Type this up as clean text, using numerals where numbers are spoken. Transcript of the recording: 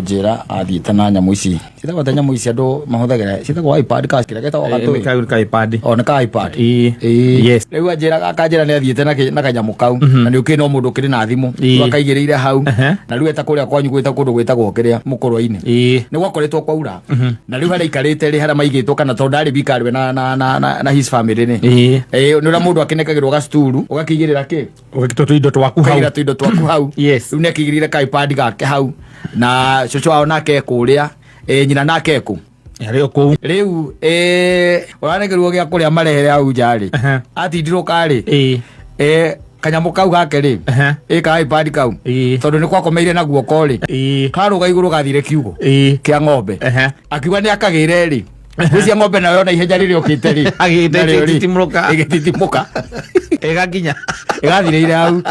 Kũnjĩra athiĩte na nyamũ ici ciĩtagwo atĩa, nyamũ ici andũ mahũthagĩra ciĩtagwo iPad ka kĩrĩa getagwo gatũĩ? Kau ka iPad. O nĩ ka iPad. Ĩĩ. Ĩĩ. Yes. Rĩu anjĩra, akanjĩra nĩ athiĩte na kanyamũ kau na nĩ ũkĩrĩ no mũndũ ũkĩrĩ na thimũ. Rĩu akaigĩrĩire hau. Na rĩu eta kũrĩa kwanyu gwĩta kũndũ gwĩtagwo kĩrĩa mũkũrwa-inĩ. Nĩ gwakoretwo kwaura na rĩu harĩa aikarĩte rĩ, harĩa maigĩtwo, kana tondũ ndarĩ bikarwe na his family rĩ, nĩ ũrĩa mũndũ akĩnengagĩrwo gacuturu ũgakĩigĩrĩra kĩ. Ũgekĩtwo tũindo twaku hau. Ũkaigĩrĩra tũindo twaku hau. Rĩu nĩ akĩigĩrĩire ka iPad gake hau na cũcũ wao nake kũrĩa, nyina nake kũ. Arĩ o kũu. Rĩu ũraregerwo gĩa kũrĩa marehere hau nja rĩ, atindirũka rĩ, kanyamũ kau gake rĩ, ka iPad kau, tondũ nĩ gwakomeire na guoko rĩ, karũga igũrũ gathire kiugo kĩa ng'ombe. Akiuga nĩ akagĩre rĩ, gwĩcia ng'ombe nayo na ihenya rĩrĩa ũkĩte rĩ, Agĩte narĩo rĩ, ĩgĩtitimũka. Ĩgĩtitimũka. Ĩgakinya. Ĩgathirĩire hau.